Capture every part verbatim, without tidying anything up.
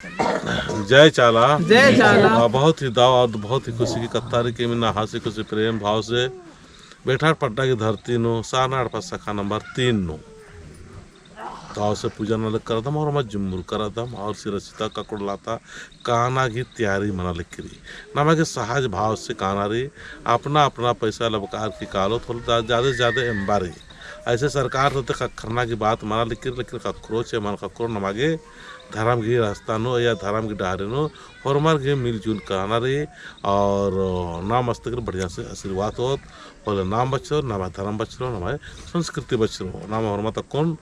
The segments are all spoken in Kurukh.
जय चाला। जय चाला। आ, बहुत ही दव और बहुत ही खुशी की कत्था रई कि इन्ना हँसी खुशी प्रेम भाव से बेठार पड्डा की धरती नू सारना एड़पा शाखा नंबर तीन नू दव से पूजा नना लग करदम और नमा जुम्मुर करदम और सिरा सिता ककड़ो लाता काना की तैयारी मना लग करी। नमा गे सहज भाव से काना रई, अपना अपना पैसा लबकार की कालोत होले जादे से जादे एम्बा रई। ऐसे सरकार तो ख़क्खरना की बात मना लग करी, लेकिन ख़क्खरो चे मल ख़क्खरो नमा गे धरम गही रास्ता नू या धरम गही डहरे नू होरमर गही मिलजुल काना रई और नाम मस्तक बढ़िया से आशीर्वाद होत, होले नाम बछरो, नमा धरम बछरो, नमा संस्कृति बछरो, नमा होरमा तक्कोन,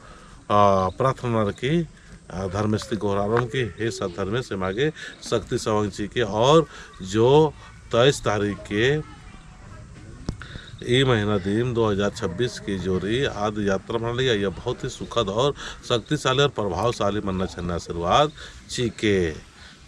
आ, प्रार्थना ननर की, आ, धर्मेस ती गोहरारओन की, हे सत धर्मेस, एमा गे शक्ति सवंग चिके और जो तेईस तारीख के ई महीना दिम दो हज़ार छब्बीस की जो रई आद यात्रा मना लगी, या बहुत ही सुखद और शक्तिशाली और प्रभावशाली मन्ना छन्ना आशीर्वाद चिके।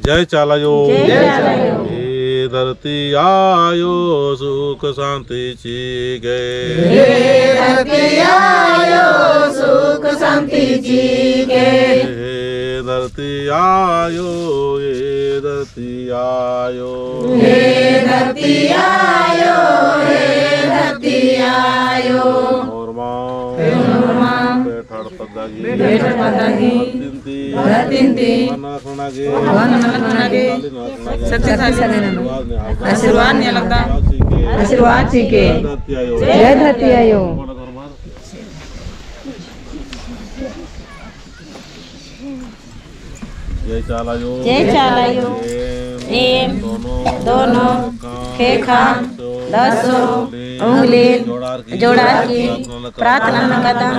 जय चाला आयो। जय चाला आयो। हे धरती आयो सुख शांति चिके। हे धरती आयो सुख शांति चिके। हे धरती आयो, हे धरती आयो। हे धरती आयो, हे धरती आयो। होरमा। होरमा। बेठार पद्दा गही। बेठार पद्दा गही। धरती ती। धरती ती। मना रखना गे। मना रखना गे। शक्तिशाली नना। आशीर्वाद नेआ लगदम। आशीर्वाद चिके। जय धरती आयो। जय चाला आयो। जय चाला आयो। एम। एम। दोनों। दोनों। ख़ेख़ा। दसो। उंगली। जोड़ार की। प्रार्थना नना लगदम।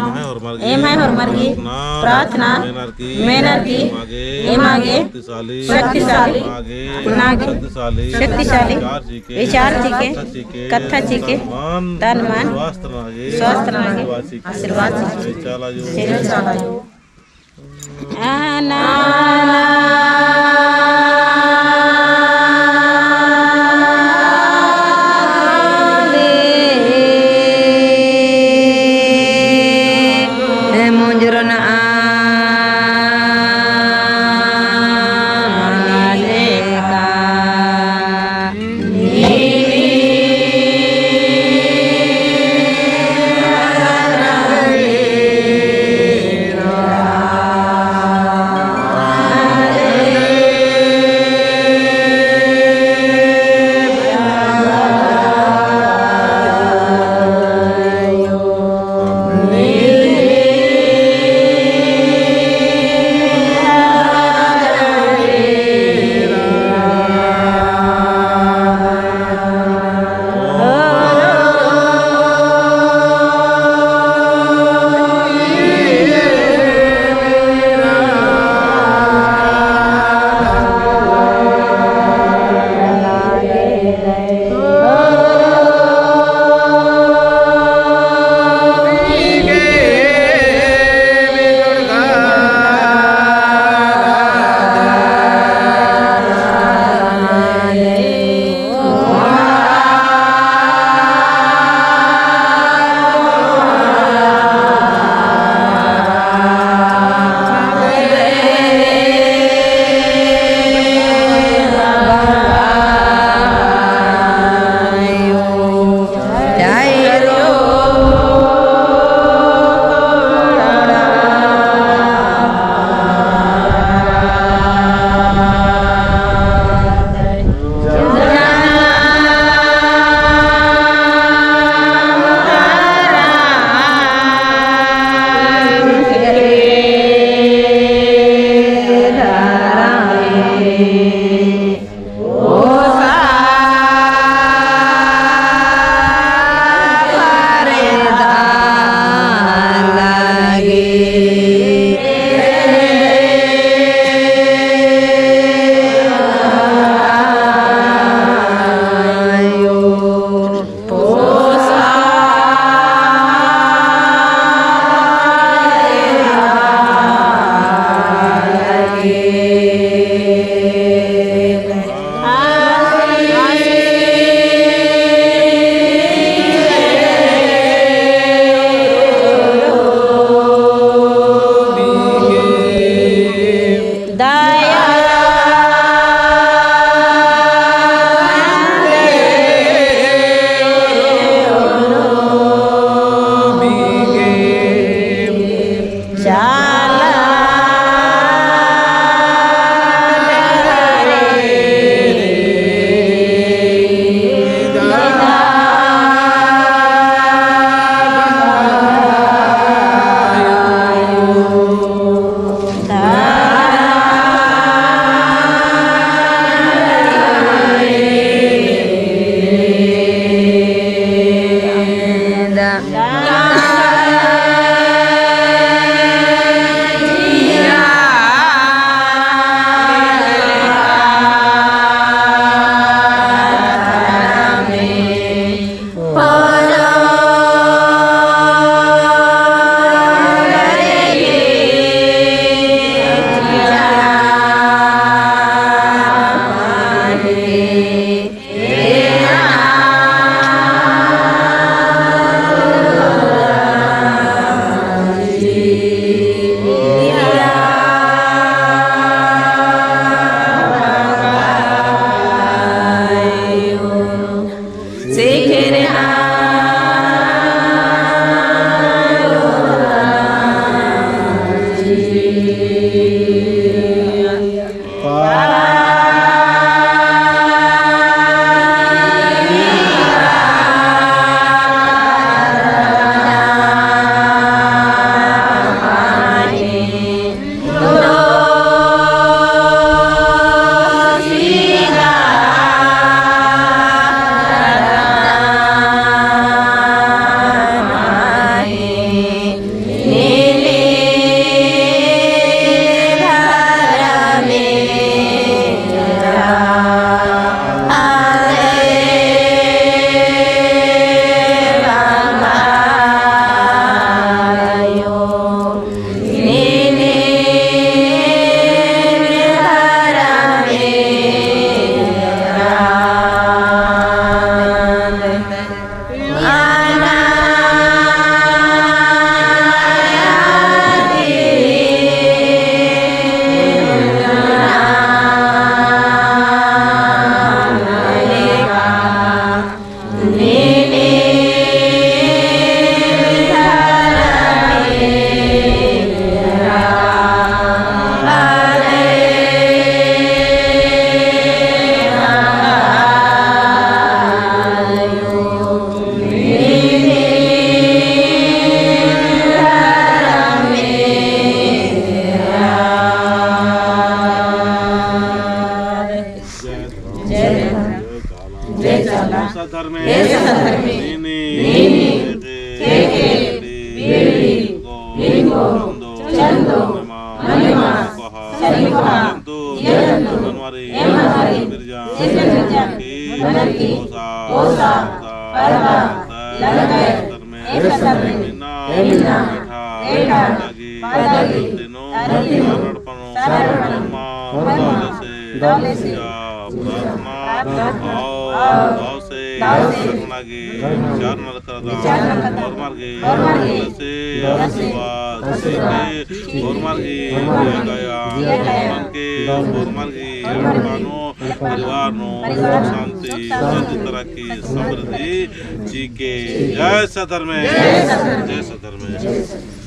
एम्है होरमर गही। प्रार्थना। मेनर की। एमा गे। शक्तिशाली। शक्तिशाली। विचार चिके। कत्था चिके। तन मन। स्वस्थ नना गे। आशीर्वाद चिके। जय चाला आयो। जय चाला। जय चाला। हे सद्धर्मे। हे सद्धर्मे। नीनी। नीनी। ख़ेख़ेल। बीड़ी। बीड़ी। गो। चंदो। चंदो। मनेमा। मनेमा। कोहा। कोहा। जिया जंतु। जिया जंतु। मनवारी। मनवारी। बिरजा। बिरजा। ननर की। ननर की। पोसा। पोसा। परदा। परदा। लगदय। लगदय। सद्धर्मे। हे सद्धर्मे। इन्ना। इन्ना। एठा। एठा। पद्दा गही। पद्दा गही। दिनो। दिनो। सारड़ पनो। सारड़ पनो। होरमा। होरमा। दव ले से। दव ले से। पूजा प्रार्थना। प्रार्थना। और दव से। दव से। धर्म लगी। धर्म लगी। विचार नलख करदम। विचार नलख करदम। होरमर गही। होरमर गही। दव ले से। दव ले से। आशीर्वाद। आशीर्वाद। चिके। होरमर गही। होरमर गही। जिया काया। जिया काया। मन के। होरमर गही। होरमर गही। एड़पा नू। परिवार नू। परिवार नू। सुख शांति। सुख शांति। शांति तरक्की। तरक्की। समृद्धि। चिके। जय सद्धर्मे। जय सद्धर्मे। जय सद्धर्मे।